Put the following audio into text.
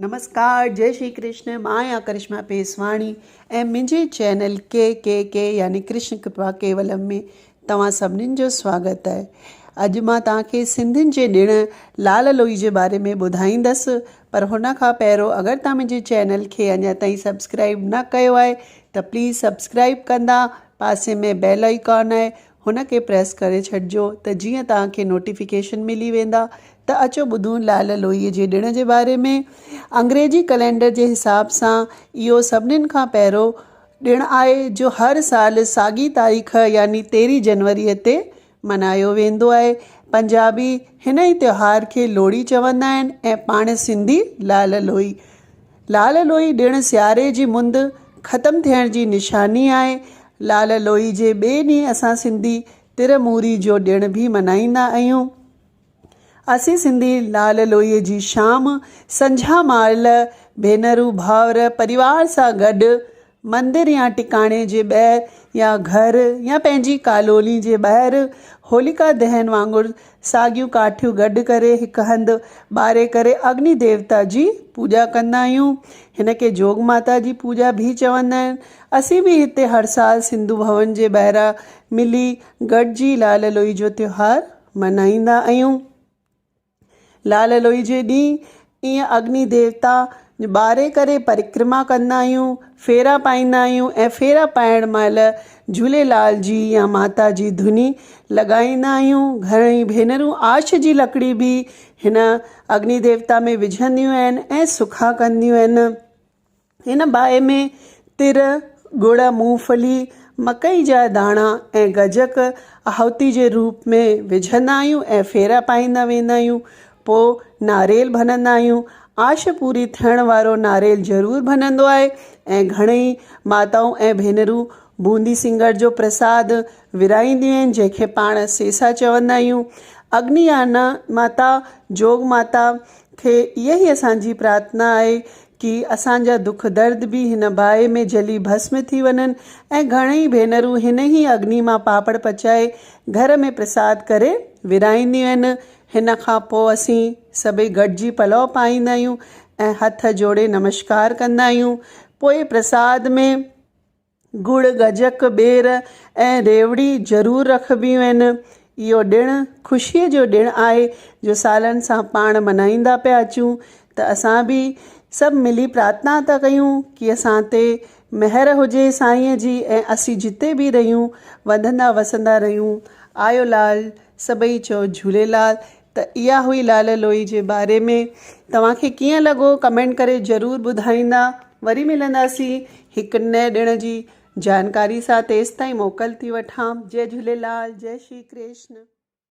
نمسڪار جئي شري ڪرشن مان آهيان ڪرشما پيسواڻي ۽ منهنجي چينل ڪي ڪي ڪي يعني ڪرشن ڪرپا ڪيولم ۾ توهان سڀنين جو سواگت آهي اڄ مان توهان کي سنڌين جي ڏڻ لال لوئي جي باري ۾ ٻڌائيندس پر هن کان پهريون اگر توهان منهنجي چينل کي اڃا تائين سبسڪرائب نه ڪيو آهي ته پليز سبسڪرائب ڪندا پاسي ۾ بيل آئيڪان آهي هن کي پريس ڪري ڇڏجو ته جيئن توهان کي نوٽيفڪيشن ملي ويندا ته اچو ٻڌون لال لوئي جي ڏڻ جي باري ۾. انگريزي ڪئلينڊر جي حساب سان اهو سڀنين کان پهريون ڏڻ آهي جو هر سال ساڳي تاريخ يعني تيرهين جنوري تي ملهايو ويندو آهي. پنجابي هن ئي تيوهار کي لوهڙي چوندا آهن ۽ پاڻ سنڌي لال لوئي. لال لوئي ڏڻ سياري جي مند ختم ٿيڻ جي نشاني آهي. لال لوئي جي ٻئي ڏينهن اسان سنڌي تر موري جو ڏڻ به ملهائيندا آهيون. اسين سنڌي لال لوئي جي شام سنجها مهل ڀينرون ڀائر پريوار سان گڏ مندر يا ٽڪاڻي جي ٻاهر يا گهر يا پنهنجي ڪالوني جي ٻاهر هوليڪا دهن وانگر ساڳيون ڪاٺيون گڏ ڪري هڪ هنڌ ٻاري ڪري اگني ديوتا جي پوڄا ڪندا آهيون. هن کي جوڳ ماتا جي پوڄا به چوندا آهن. اسين به هتي هر سال سنڌو ڀون جي ٻاهران ملي گڏجي لال لوئي جو تيوهار ملهائيندا آهيون. لال لوئي جي ڏينهن ائين اگني ديوتا ٻاري ڪري پرڪرما ڪندا آهيون، ڦيرا پائيندا آهيون ۽ ڦيرا پائڻ مهل جهوليلال جي يا ماتا جي ڌوني لڳائيندا آهيون. گهڻئي ڀينرون آش جي لڪڙي به هن اگني ديوتا ۾ وجهنديون آهن ۽ سکا ڪنديون آهن. هن باهه ۾ تر، ڳڙ، مونگڦلي، مڪئي جا داڻا ۽ گجڪ آهوتي جي روپ ۾ وجهندا آهيون ۽ ڦيرا پائيندا ويندا آهيون. پوء ناريل ڀنندا آهيون. آش پوري ٿيڻ وارو ناريل ضرور ڀنندو آهي ۽ گهڻئي ماتائون ۽ ڀينرون بوندي سنگهڙ جو پرساد ورهائينديون آهن، جنهن کي پاڻ سيسا چوندا آهيون. اگني يا ماتا، جوڳ ماتا کي اها ئي اسان جي پرارٿنا آهي ڪي اسان جا دک درد به هن باهه ۾ جلي ڀسم ٿي وڃن ۽ گهڻئي ڀينرون هن ئي اگني مان پاپڙ پچائي گهر ۾ پرساد ڪري ورهائينديون آهن. هن کان پوء اسين سڀئي گڏجي پلئو پائيندا آهيون ۽ هٿ جوڙي نمشڪار ڪندا آهيون. پوء پرساد ۾. ڳڙ، گجڪ، ٻير ۽ ريوڙي ضرور رکبيون آهن. اهو ڏڻ خوشيء جو ڏڻ آهي جو سالن سان پاڻ ملهائيندا پيا اچون ته اسان به سڀ ملي پرارٿنا ٿا ڪيون ڪي اسان تي مهر هجي سائينء جي ۽ اسين جتي به رهيون وڌندا وسندا رهيون. آيو لال سڀئي چئو جهوليلال ته اها هئي لال لوئي جي باري ۾ توهان کي ڪيئن لڳو ڪمينٽ ڪري ضرور ٻڌائيندا وري ملنداسين هڪ نئين ڏڻ جي جانڪاري سان تيستائين موڪل ٿي وٺان جئي جهوليلال جئي شري ڪرشن.